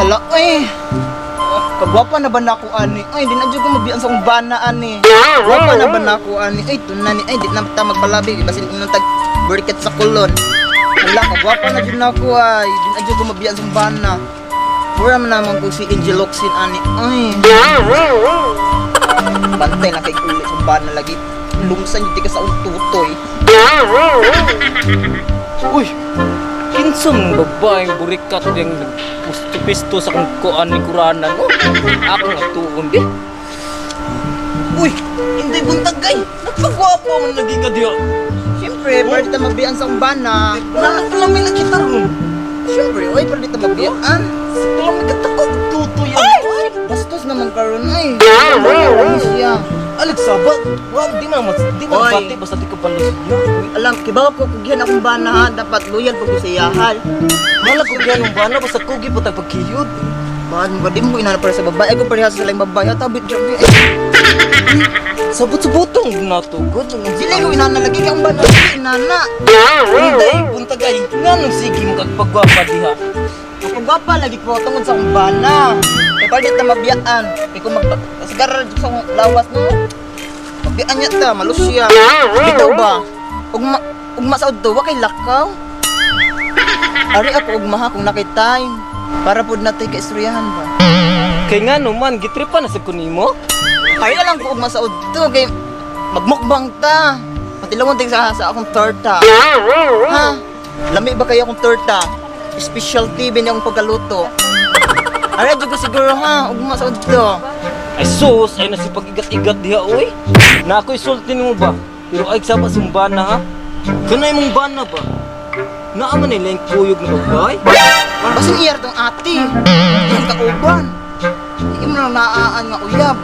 Hala, ay. Kagwapa na ba nako ani? Ay, di na jud ko mabiyan sa akong bana ani. Gwapa na ba nako ani? Ay, tunan ni. Ay, di na ta magpalabi. Basin inong tag burket sa kulon. Hala, kagwapa na jud nako ay. Di na jud ko mabiyan sa akong bana. Mura man naman ko si Angel Locsin ani. Ay. Bantay na kay ulit sa bana lagi. Lungsan jud ka sa akong tutoy. Uy! Kinsa mong babaeng burikat yung nagpusto-pisto sa kong kuan ni Kuranan. Oh, ako nga tuon di. Uy! Hindi buntag kay! Nagpagwapo man lagi ka diya. Siyempre, para di ta mabiyan sa akong bana. Nalami na kita ron. Siyempre, oy, para di ta mabiyan. Kalami ka tako tutoy. Ay! Bastos naman karon ay. Ano siya? Alex saba, wa di man mas di man Oy. bati basta di ka balos niya. Uy, alam, kibaw ko kugyan akong bana ha. Dapat loyal pag ko sa iyahan. Mala ko yan ang bana basta kugi pa tag pagkiyod. Bakit mo ba di mo inanap para sa babae? Ako parehas sa laing babae. Tabit dyan. Sabot-sabotong natugod. Sila ko inana lagi kay ang bana. Dili inana. Hindi, buntag ay nganong sige mo kag pagwapa diha. Ako gwapa lagi ko tungod sa akong bana. Kay para di ta mabiyaan. Kay kung magsigarar sa akong lawas no. Mabiyaan niya ta, malusya. Bitaw ba? Ugma ugma sa udto, wa kay lakaw. Ari ako ugma ha kung nakay time. Para pud natay kaistoryahan ba. Kay ngano man gitripa na sa kunimo? Kaya lang ko ugma sa udto kay magmukbang ta. Patilawon ting sa akong torta. Ha? Lami ba kayo akong torta? Specialty ba akong pagkaluto? Ara jud ko siguro ha, ugma sa udto. Ay sus, ay nasi pag-igat-igat diha oy. Na ako'y sulti nimo ba? Pero ay saba sa bana ha. Kanay mong bana ba? Naa man nila yung kuyog na babae. Basin iyar tong ate. Iyang kauban. Imo na naaan nga uyab.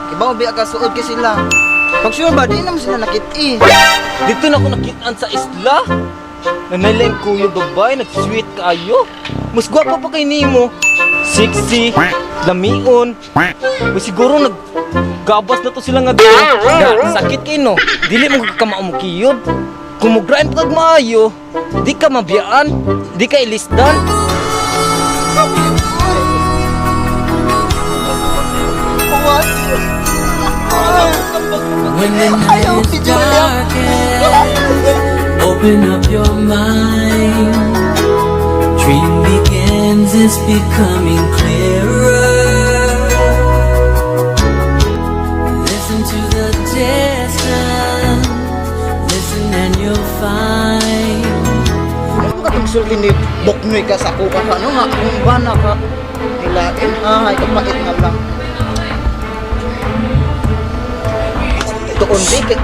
Kay bawo biya ka suod kay sila. Pag sure ba di naman sila nakit-i. Dito na ako nakitaan sa isla. Na nila yung kuyog babae, nag-sweet kaayo. Mas gwapa pa kay nimo. Sexy, lamion. Uy, siguro nag gabas na to sila nga dito. Sakit kay no. Dili mo kakamao mo kiyod. Kumugrain pa kag maayo, di ka mabiyaan, di ka ilisdan. When the night Ayaw is si Julia. darkest, open up your mind. Dream begins, it's becoming clearer. Listen to the distance, listen and you'll find. Ano ba katong sulti ni Boknoy ka sa ako ka ano nga akong bana ka nilain ay kapait na lang. Tuon di kay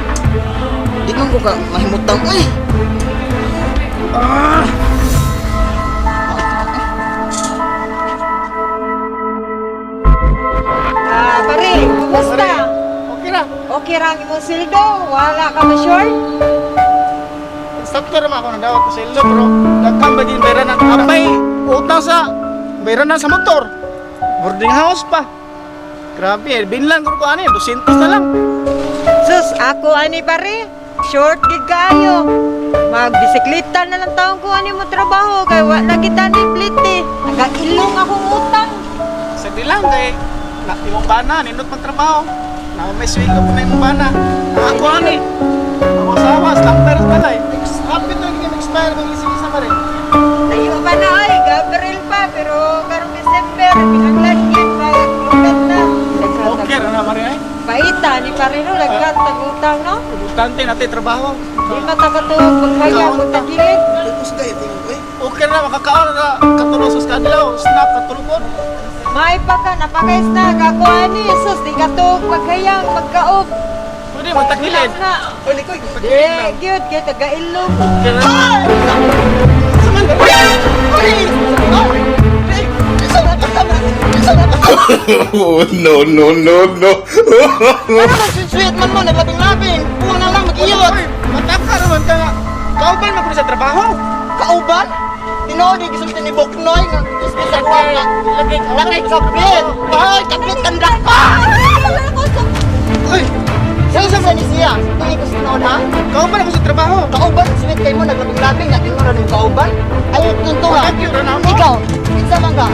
di man ko ka mahimutang ay. Ah, pare, kumusta? Okay ra. Okay ra ang imong sildo? Wala ka ba sure? Sakto ra man ako nang ko sa ilo pero daghan ba din bayran na apay utang sa bayran na sa motor. Boarding house pa. Grabe, eh, binlan ko ko ani 200 na lang. Sus, ako ani pare. Short gid kaayo. Magbisikleta na lang taon ko ani mo trabaho kay wa na kita ni plite. Nagailong akong utang. Sa di lang kay na imong bana nindot magtrabaho. Na may sweldo po na imong bana. Ang ako ani. Ako asawa, slamper sa balay. Hapit na gid expire kung isa-isa pa rin. Layo pa na ay, Gabriel pa pero karong December pinanglan gyud pa lugat na. Okay ra na mare ay. Paita ni pare no lagkat tag utang no. Importante natin trabaho. Di mata katuog maghaya mo tagilid. Okay ra makakaon ra katulog sa kadlaw, snap katulog. May pa ka napakais na kako ani sus di katuog maghayang magkaob. Pwede magtagilid. Na. Pwede ko Di, gyud kay taga-ilong. Oh, no, no, no, no. Ano man sweet man mo naglabing-labing. Buwa na lang mag-iyot. Mataka naman ka nga. Kauban man ko sa trabaho. Kauban? Tinuod yung gisulti ni Boknoy nga isip sa kuha nga. Lakay kapit. Ay, kapit kandak pa. Uy, Sa sa ni siya. Tingin ko sa tinuod ha. kauban ako sa trabaho. Kauban, sweet kay mo naglabing-labing nga tinuod yung kauban. Ay, tunto ha. Thank you, Ronaldo. Ikaw, kinsa man ka?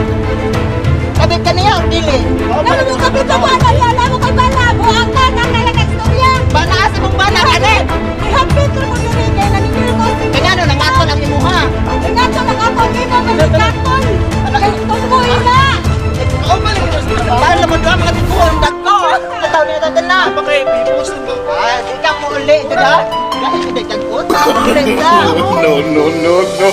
Sa isla. No, no, no, no.